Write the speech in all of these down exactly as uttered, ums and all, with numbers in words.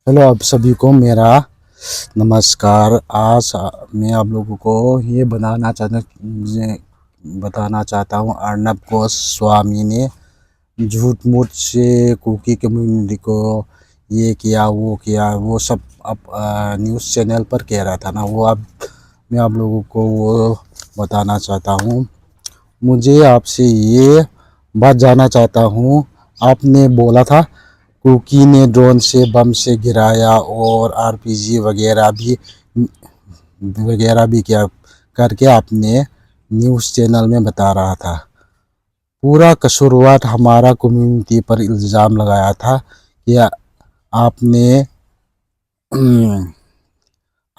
हेलो, आप सभी को मेरा नमस्कार। आज, आ, मैं आप लोगों को ये बनाना चाहता, ये बताना चाहता हूँ, अर्नब गोस्वामी ने झूठ मूठ से कुकी कम्युनिटी को ये किया, वो किया, वो सब आप, आ, न्यूज़ चैनल पर कह रहा था ना, वो आप, मैं आप लोगों को वो बताना चाहता हूँ। मुझे आपसे ये बात जानना चाहता हूँ, आपने बोला था कुकी ने ड्रोन से, बम से गिराया और आरपीजी वगैरह भी, वगैरह भी किया करके आपने न्यूज़ चैनल में बता रहा था। पूरा कसूरवार हमारा कम्युनिटी पर इल्ज़ाम लगाया था कि आपने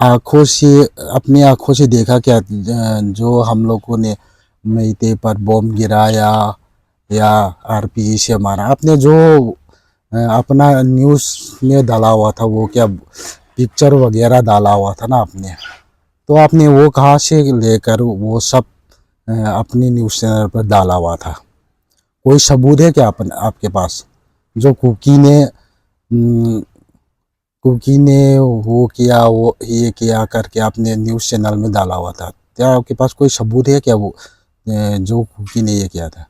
आंखों से, अपनी आंखों से देखा क्या, अ, जो हम लोगों ने मेइतेई पर बम गिराया या आरपीजी से मारा, आपने जो, अ, अपना न्यूज़ में डाला हुआ था, वो क्या पिक्चर वगैरह डाला हुआ था ना आपने, तो आपने वो कहाँ से लेकर वो सब, अ, अपनी न्यूज़ चैनल पर डाला हुआ था? कोई सबूत है क्या अपन, आपके पास, जो कुकी ने, अम, कुकी ने वो किया, वो ये किया करके आपने न्यूज़ चैनल में डाला हुआ था? क्या आपके पास कोई सबूत है क्या वो, अ, जो कुकी ने ये किया था?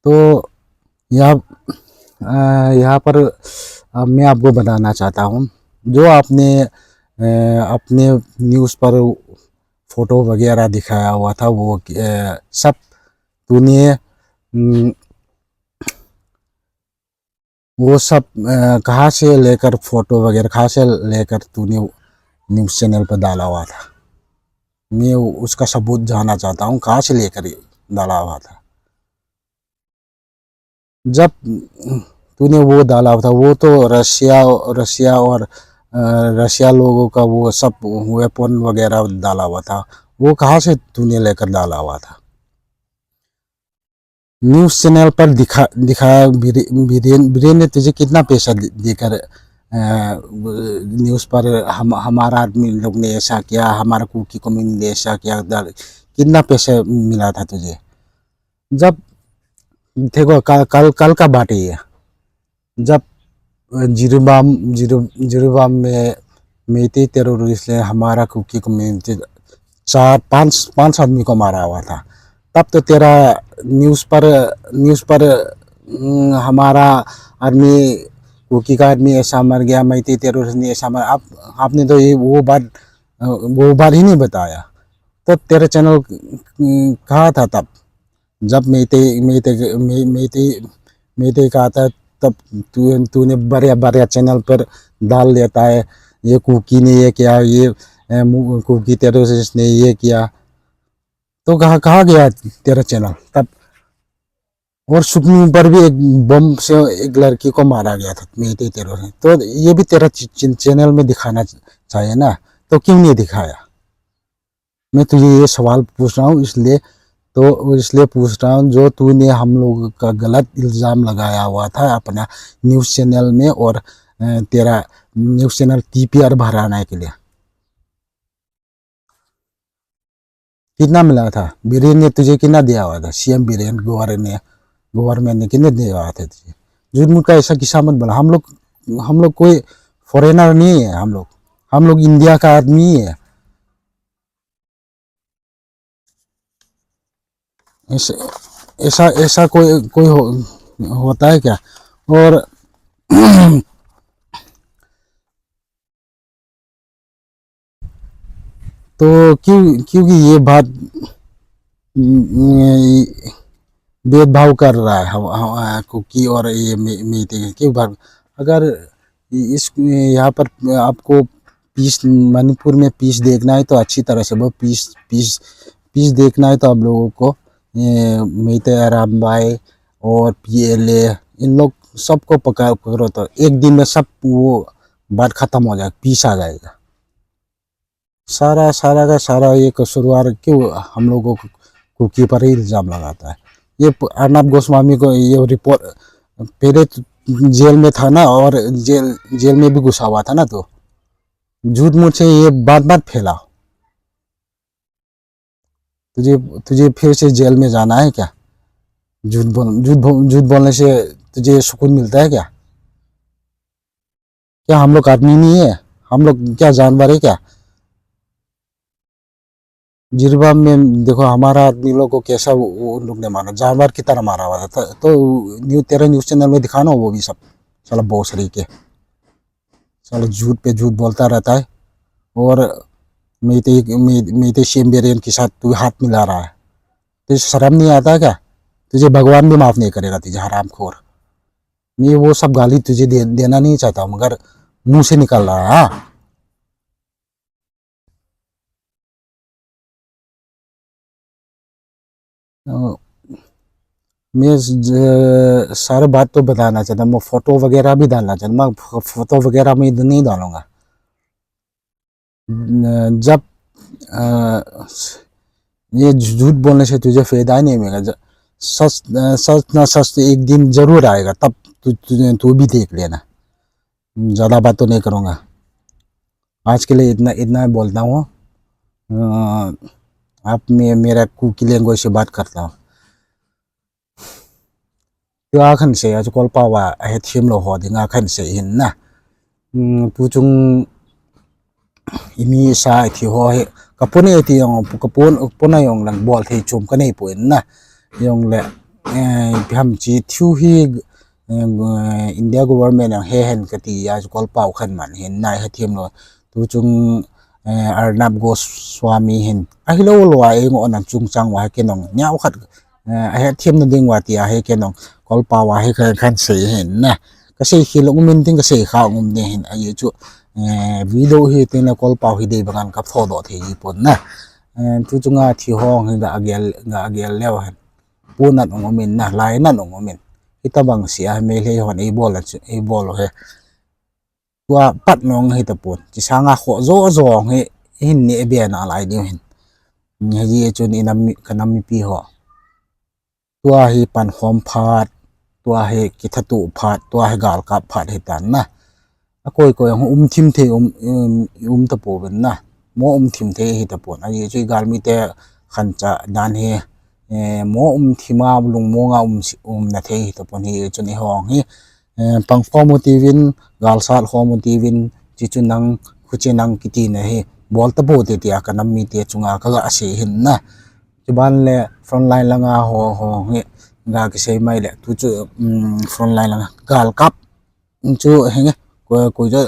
तो यहाँ, अ, यहाँ पर, अ, मैं आपको बताना चाहता हूँ, जो आपने, अ, अपने न्यूज़ पर फ़ोटो वगैरह दिखाया हुआ था, वो, अ, सब तूने, उम, वो सब, अ, कहाँ से लेकर, फ़ोटो वगैरह कहाँ से लेकर तूने न्यूज़ चैनल पर डाला हुआ था? मैं उसका सबूत जानना चाहता हूँ, कहाँ से लेकर ये डाला हुआ था? जब तूने वो डाला हुआ था, वो तो रशिया, रशिया और, अ, रशिया लोगों का वो सब वेपन वगैरह डाला हुआ था, वो कहाँ से तूने लेकर डाला हुआ था? न्यूज़ चैनल पर दिखा, दिखाया बीरे-, बीरेन, बीरेन ने तुझे कितना पैसा दे-, देकर, अ, न्यूज़ पर हम, हमारा आदमी लोग ने ऐसा किया, हमारा कुकी कम्युनिटी ने ऐसा किया, दर-, कितना पैसा मिला था तुझे? जब, देखो, कल, कल, कल का बात है ये। जब, अ, जिरीबाम, जिरी-, जिरीबाम में मेइतेई टेररिस्ट ने हमारा कुकी कम्युनिटी चार, पाँच, पाँच आदमी को मारा हुआ था, तब तो तेरा न्यूज़ पर, न्यूज़ पर, उम, हमारा आदमी, कुकी का आदमी ऐसा मर गया, मेइतेई टेररिस्ट ने ऐसा मर, आप, आपने तो ये, वो बात, अ, वो बात ही नहीं बताया। तो तेरा चैनल, उम, कहाँ था तब? जब मेइतेई, मेइतेई, मेइ-, मेइतेई, मेइतेई का था, तब तू, तूने बढ़िया, बढ़िया चैनल पर डाल देता है, ये कुकी ने ये किया, ये, अ, मु-, कुकी टेररिस्ट ने ये किया। तो कहाँ, कहाँ गया तेरा चैनल तब? और सुकमी पर भी एक बम से एक लड़की को मारा गया था मेइतेई टेररिस्ट ने। तो ये भी तेरा च-, च-, चैनल में दिखाना च-, चाहिए ना, तो क्यों नहीं दिखाया? मैं तुझे ये सवाल पूछ रहा हूँ, इसलिए, तो इसलिए पूछ रहा हूँ, जो तूने हम लोग का गलत इल्ज़ाम लगाया हुआ था अपना न्यूज़ चैनल में और, अ, तेरा न्यूज़ चैनल टीपीआर बढ़ाने के लिए। कितना मिला था? बीरेन ने तुझे कितना दिया हुआ था? सीएम बीरेन, गवर्नमेंट ने, गवर्नमेंट ने कितने दिया हुआ था तुझे? झूठ मूठ का ऐसा किस्सा मत बोला। हम लोग, हम लोग कोई फॉरेनर नहीं है, हम लोग, हम लोग इंडिया का आदमी है। ऐसे, ऐसा, ऐसा कोई, कोई हो, होता है क्या? और तो क्यों, क्योंकि ये बात, उम, भेदभाव कर रहा है हम, हम, आ, कुकी और ये मे-, मेइतेई के, क्यों भाग, अगर इस, यहाँ पर आपको पीस, मणिपुर में पीस देखना है तो अच्छी तरह से वो पीस, पीस, पीस देखना है तो आप लोगों को, ये, मेइतेई अरामबाई और पीएलए, इन लोग सबको पकड़, पकड़ो तो एक दिन में सब वो बात खत्म हो जाएगा, पीस आ जाएगा। सारा, सारा का सारा ये कसूरवार क्यों हम लोगों को, कुकी पर ही इल्ज़ाम लगाता है? ये प-, अर्नब गोस्वामी को ये रिपोर्ट, पहले तो जेल में था ना, और जेल, जेल में भी घुसा हुआ था ना, तो झूठ मूठ से ये बात मत फैलाओ। तुझे, तुझे फिर से जेल में जाना है क्या? झूठ बोल, झूठ बोल, झूठ बोलने से तुझे सुकून मिलता है क्या? क्या हम लोग आदमी नहीं है? हम लोग क्या जानवर है क्या? जिरीबाम में देखो, हमारा आदमी लोग को कैसा वो, वो उन लोग ने मारा, जानवर की तरह मारा हुआ था। तो, तो न्यू, तेरा न्यूज़ चैनल में दिखाना वो भी सब, साला भोसड़ी के, साला झूठ पे झूठ बोलता रहता है। और मेते, मे, मेते सीएम बिरेन के साथ तू हाथ मिला रहा है। तुझे शर्म नहीं आता क्या? तुझे भगवान भी माफ नहीं करेगा, तुझे हरामखोर। मैं वो सब गाली तुझे दे, देना नहीं चाहता हूँ, मगर मुंह से निकल रहा है। हाँ। अ, मैं ज-, सारे बात तो बताना चाहता हूँ, मैं फोटो वगैरह भी डालना चाहता हूँ, मैं फो-, फोटो वगैरह मैं इधर नहीं डालूंगा। न-, जब, अ, ये झूठ बोलने से तुझे फायदा ही नहीं मिलेगा। ज-, सच, अ, सच ना सच तो एक दिन जरूर आएगा, तब तू, तू, तू भी देख लेना। ज़्यादा बात तो नहीं करूँगा। आज के लिए इतना, इतना ही बोलता हूँ। अ, आप मे-, मेरा कुकी लैंग्वेज से बात करता हूँ। Tua khan sei a chu kolpau a, a hethem lou ho dinga khan sei hin na. Hmm, tu chung imi sa thi ho hi, ka pun e ti jong, ka pun, pun a jong lang bol thei chom ka nei poi na. Jong le, eh, ipi ham chi thu hi, eh, India government jong he hen ka ti a chu kolpau khan man hin na, hethem lou. Tu chung, eh, Arnab Goswami hin. Ahilou lou a, ei ngo nan chung chang uva hi kei nong. Niau khat, eh, a hethem na ding uva ti a hi kei nong. Kolpau a hi khan, khan sei hin na. Ka sei khel um in ting, ka sei kha um ding hin. Ahi chu, eh, video hi ting na kolpau hi dei bang an ka pho doh thei pon na. Eh, tu chung a thi ho hi ga gel, ga gel leu hin. Pu nan ong um in na, lai nan ong um in. Hita bang sia hi Meitei hon ei bol a chu, ei bol u hi. Tua pat nong hi tapon. Chi sanga kho jo jo hi hin ni e bia na lai diu hin. Ni hi chun i nam mi, ka nam mipi ho. Tua hi pan khom phat, tua hi kithatu phat, tua hi gal kap phat hi tan na. A koi koi hong um thim thei um, um, um tapon na. Mo um thim thei hi tapon. Ahi chu i gal mite khan cha dan hi, eh, mo um thim a lung mo nga um si, um na thei hi tapon hi chun i hong hi. Eh, pang khom u tivin, gal sat khom u tivin, chi chu nang, khu chi nang kiti na hi, bol ta bo te tia ka nam mite chunga ka ga sei hin na. Chuban le frontline langa ho, ho hi, ga kisei mai le, tu chu, um, frontline langa, gal kap, chu henge, ko, ko chu,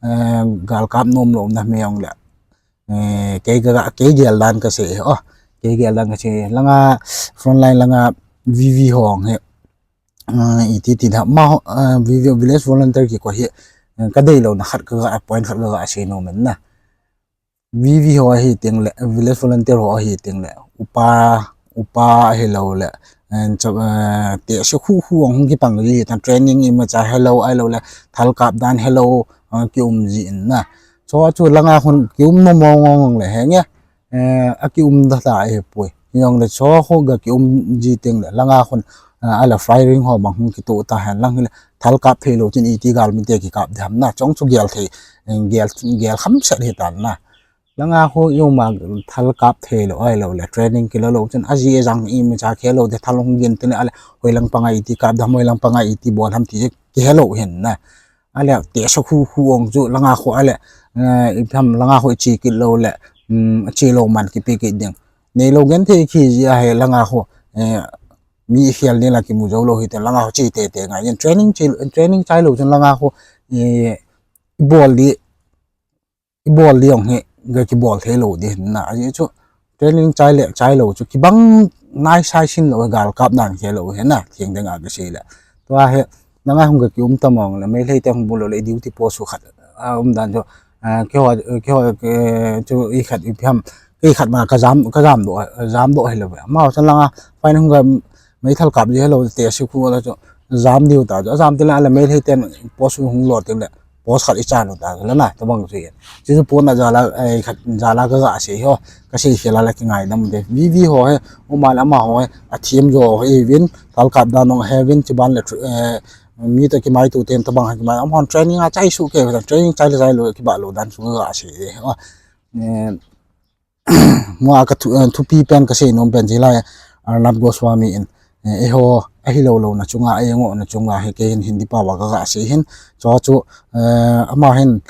eh, gal kap nom lou na me jong le, eh, kei ga, kei gel dan ka sei, oh, kei gel dan ka sei, langa, frontline langa, V V ho hi, ah, iti ti da, ma, ah, vi-, vi-, village volunteer kiko hi, ah, ka deilou na khat ka ga, point khat ka ga sei nom in na. V V ho hi ting le, village volunteer ho hi ting le, upa, upa hi lou le, and cha, ah, te se khu khu ang hung kipang ji, tan training imacha hi lou, ahilou le, thal kap dan hi lou, ah, ki um ji in na. Chu chu langa khun ki um nom mong mong le henge. Eh, a ki um da ta e poi. Jong le chu ho ga ki um ji ting le, langa khun, eh, a la firing ho bang hung kito ta hen lang le, thal kap thei lou chin iti gal mite ki kap dam na, chong chu gel thei, eh, gel, gel kham set hi tan na. Langa ho jong ma thal kap thei lou, ahilou le, training ki lou lou chin, a ji e jang imacha khe lou de thal hung gin tin le, a le, hoi lang panga iti kap dam, hoi lang panga iti bol ham ti ki he lou hin na. A le, te sa khu khu ong chu, langa khu a le, eh, ipi ham langa khu chi kit lou le, um, chi lou man kipe kit ding. Nei lou gen thei khi ji a hi langa khu, eh, mi khel ni la kimu jou lou hi te langa khu chi te te ngai. Yen training chi, training chai lou chun langa khu, eh, bol di, i bol di ong hi, ga ki bol thei lou di hin na. Ahi chu, training chai le, chai lou chu, kibang nai sai sin lou, gal kap dan khe lou hi na, thing ding a ka sei le. Tua hi, na ngai hung ga ki um ta mong le, Meitei te hung bol lou le, duty post khat, a, um dan chu, a, kei ho, kei ho, kei chu i khat ipi ham, kei khat ma ka jam, ka jam doh, jam doh hi lou. Ma chan langa, fine hung ga, Meithal kap ji helou te si khu la chu jam diu ta chu. Jam te la, la Meitei ten post hung lo te le post khat i chan u ta la na, tabang chu yen. Chu chu pon a jala, eh, khat jala ka ga sei ho. Ka sei khel a la ki ngaidam te. V V ho hi, u ma la ma ho hi, a thiam jo ho i vin, thal kap dan nong he vin, chi ban le, eh, mi to ki mai tu ten tabang ha ki mai. Am hon training a chai su ke, training chai le chai lo, ki ba lo dan su ga sei ho. Eh, Mo a ka thu, eh, thupi pen ka sei nom pen ji lai, Arnab Goswami in, eh, eiho, ahilou louna chunga, a-engohna chunga hi kei hin Hindi pao a kaga sei hin. Chua chu, eh, ama hin,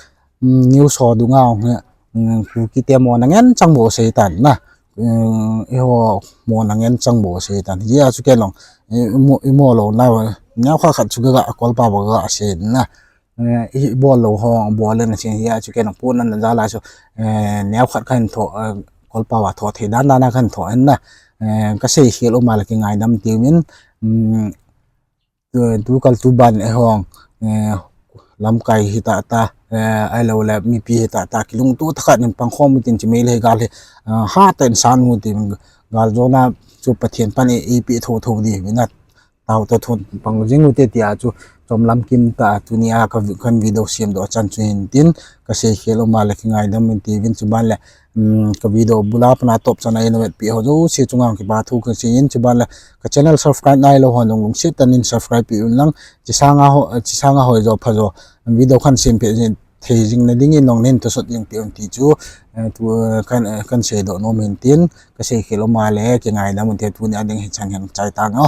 mm, news ho dunga hi, mm, Kuki te mona ngen chang bou asei tan na. Mm, eiho mona ngen chang bou asei tan. Hijeh a chu ken jong, i, i mo, i mo louna, neokhat khat chu kaga, Kawl pao a kaga sei na. Eh, i bol lou ho, bol le na sin hijeh a chu ken jong puna na jal a chu, eh, neokhat kahin tho, eh, Kawl pao a tho thei dan dan a kahin tho hin na. Eh, kasei khel um a le kingaidam uvin, mm, tu, tukal tuban eiho, eh, lamkai hita ta, eh, ahilou le mipi hita ta, kilungtoh tah khat in pangkhom u tin chi mai le gal hi, ah, hatah in san u tin, galjona chu Pathen pan ei, eipeh thotho diuvin na. Tao ta thon pang jing ute tia chu chomlam kim ta tunia ka vi-, kan video semdoh chan chu hin tin, kasei khel um a le kingaidam uvin tiuvin chuban le, um, ka video bula pana top chan a eina vetpeh ho jouse chunga kipa thu kasei in chuban le ka channel subscribe nailou hon jong lungset tah in subscribe peh un lang, chisanga ho, chisanga hoi jo pha jo video kan sem peh jing thei jing na dingin jong nin thusot jing peh un ti chu, eh, tu, eh, kan, eh, kan seidoh nom hin tin, kasei khel um a le kingaidam ute tunia ding hichan hin chai tang o.